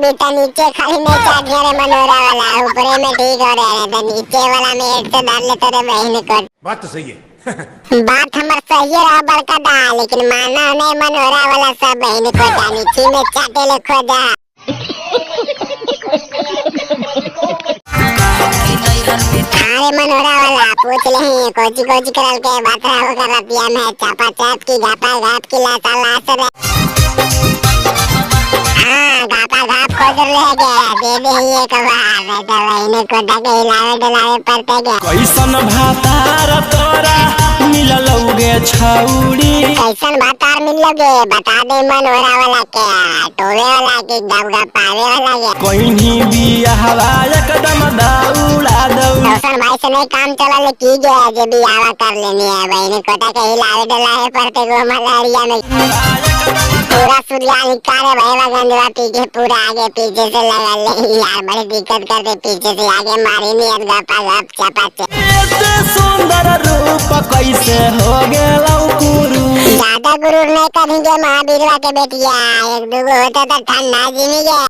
भी तो नीचे खाली नहीं चाटिया रे मनोरा वाला, ऊपरे में ठीक हो रहे तो नीचे वाला में एक से डाल लेते रे बहन को। बात तो सही है। बात हमर सही रहा बड़का दा, लेकिन माना नहीं मनोरा वाला सब बहन को नीचे में चाटे ले खोजा। अरे मनोरा वाला पूछ ले कोची कोची करल के बात रहा होगा रतिया में चापा चाप की गापा घाप की लाता लास रे। हाँ गापा घाप खोज ले गया दे दे एक बार तो बहन को डके हिलावे डुलावे पड़ते गया। कैसन भातार तोरा मिललौगे छौड़ी, कैसन भातार मिलोगे बता दे मनोरा वाला के, टोवे वाला के गप पावे वाला के। कोइनी बियाहवा एकदम दौड़ा दौड़ी। रोशन भाई से नहीं काम चला ले की गया जे बियाह कर लेनी है बहन को डके हिलावे डुलावे पड़ते गो मलहरिया में। पूरा सूर्या निकाले भाई गंजवा पीछे पूरा आगे पीछे से लगा ले यार, बड़ी दिक्कत करते पीछे से आगे मारी नहीं अब गपा गप चपा चप। एते सुंदर रूप कैसे हो गेलौ कुरू, ज्यादा गुरूर नहीं करेंगे महावीरवा के बेटिया, एक दूगो होता तो ठंडा जी नहीं गया।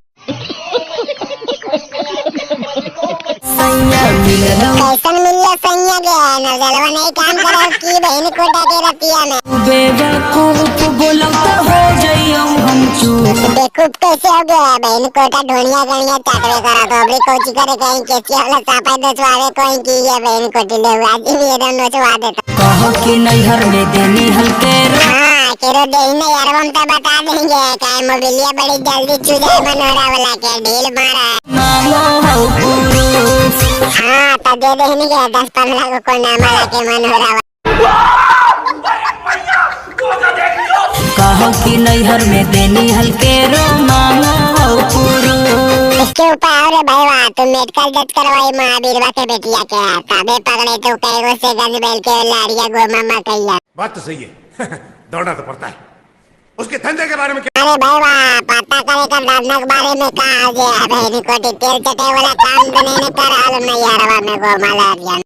सैया मिललौ कैसन मिललो सैया के नजरवा नहीं काम करो की बहन को डाके रतिया में। बेवकूफ बोलौ त हो जइयौ हम चूप। बेवकूफ कैसे हो गया बहन कोटा ढोनिया गणिया चाटवे करा तो अबरी कोची करे कहीं केसिया वाला सापा दसवावे कोई की ये बहन कोटी ले आज भी एकदम नचवा देता। कहो कि नैहर में देनी हल्के रो। हाँ केरो दे नहीं यार हम तो बता देंगे क्या मोबिलिया बड़ी जल्दी चू जाए मनोरा वाला के ढील मारा। मांगो हौ पुरुष। हाँ तो दे देंगे 10-15 को कोई नाम वाला के मनोरा वाला। कहो कि नैहर में देनी हल्के रो मांगो हौ पुरुष। इसके ऊपर और भाई वाह तुम मेडिकल जज करवाई महावीरवा के बेटिया के तबे पकड़े तो कई से गंज बेल के लारिया गोमा मकैया। बात तो सही है। दौड़ना तो पड़ता है उसके धंधे के बारे में क्या। अरे भाई वाह पता करे का धंधा के बारे में कहा जे बहनी कोटी तेल चटे वाला काम तो नहीं कर हाल में यारवा में गोमा लारिया।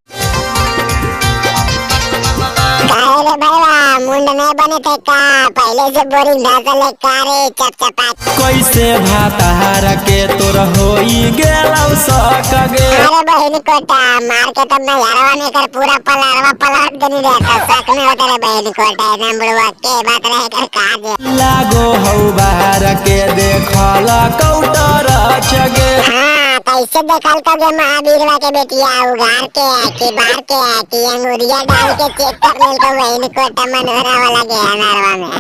काहे रे भाई वाह मुंड नहीं बने थे का पहले से बोरिंग धसल कारे चपचपा। कैसे भातार के तोर होई गेलौ सक गे। अरे बहन कोटा मार के तब मैं यारवा में कर पूरा पलारवा पलाट देनी रहता शक में होता रे बहन कोटा एकदम बुढ़वा के बात रहे कर काज। लागो हौ बाहर के देखल कौटर चगे। हाँ कैसे देखल कगे महावीरवा के बेटिया उगार के कि बाहर के कि अंगूरिया डाल के चेक कर लेल को बहन कोटा मनोरा वाला के अनारवा में।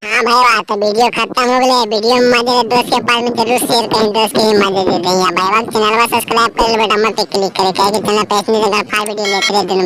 हाँ भाई वाह तो वीडियो खत्म हो गए। वीडियो में मजे दोस्त के पास में जरूर शेयर करें, दोस्त के मजे दे दें। भाई वाह चैनल सब्सक्राइब कर ले बटन पे क्लिक करें, क्या कि चैनल पे नहीं देगा फाइव वीडियो लेते रहे दिन।